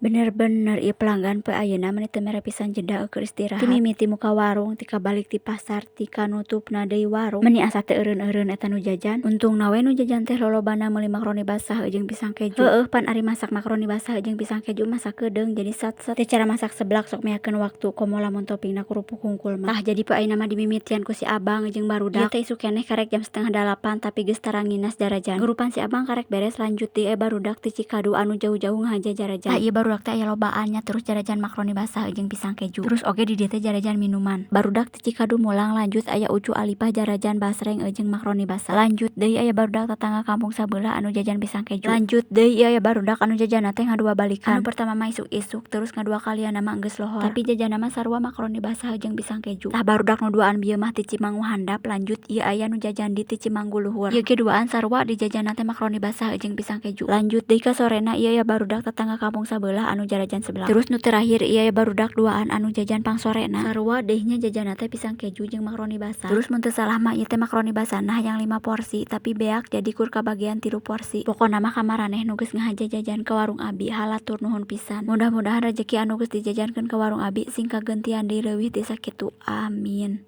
Bener-bener ieu pelanggan poe ayeuna meni teu mere pisan jeda keur istirahat. Ti mimiti muka warung, ti kabalik ti pasar, ti kanutupna deui warung, meni asa teu eureun-eureun eta nu jajan. Untungna we nu jajan teh lolobana meuli makaroni basah jeung pisang keju. Heueuh pan ari masak makaroni basah jeung pisang keju mah sakedeung jadi satset. Teu cara masak seblak sok meakeun waktu komo lamun toppingna kerupuk hungkul mah. Tah jadi poe ayeuna mah dimimitian ku si abang jeung barudak. Ieu teh isuk keneh karek jam 7.30 tapi geus taranginas jarajan. Gerupan si abang karek beres lanjut deui aya barudak ti Cikadu anu jauh-jauh ngahaja jarajan. Tah ieu barudak teh aya lobaan nya terus jarajan makaroni basah jeung pisang keju. Terus oge di dieu teh jarajan minuman. Barudak ti Cikadu mulang lanjut aya Ucu Alipah jarajan basreng jeung makaroni basah. Lanjut deui aya barudak tetangga kampung sabelah anu jajan pisang keju. Lanjut deui ieu aya barudak anu jajanna teh ngadua balikan. Anu pertama mah isuk-isuk terus ngadua kalianna mah geus lohor. Tapi jajanna mah sarua makaroni basah jeung pisang keju. Tah barudak nu duaan bieu mah ti Cimanggu handap lanjut ieu aya nu jajan di ti Cimanggu luhur. Ieu ge duaan sarua dijajanna teh makaroni basah jeung pisang keju. Lanjut deui ka sorena ieu aya barudak tetangga kampung sabelah anu jarajan seblak. Terus nu terakhir ieu aya barudak duaan anu jajan pangsorena. Sarua deui nya jajanna teh pisang keju jeung makaroni basah. Terus mun teu salah mah ieu teh makaroni basahna hayang 5 porsi tapi beak jadi kur kabagian 3 porsi. Pokona mah ka maraneh nu geus ngahaja jajan ka warung abi halatur nuhun pisan. Mudah-mudahan rejeki anu geus dijajankeun ka warung abi sing kagentian deui leuwih ti sakitu. Amin.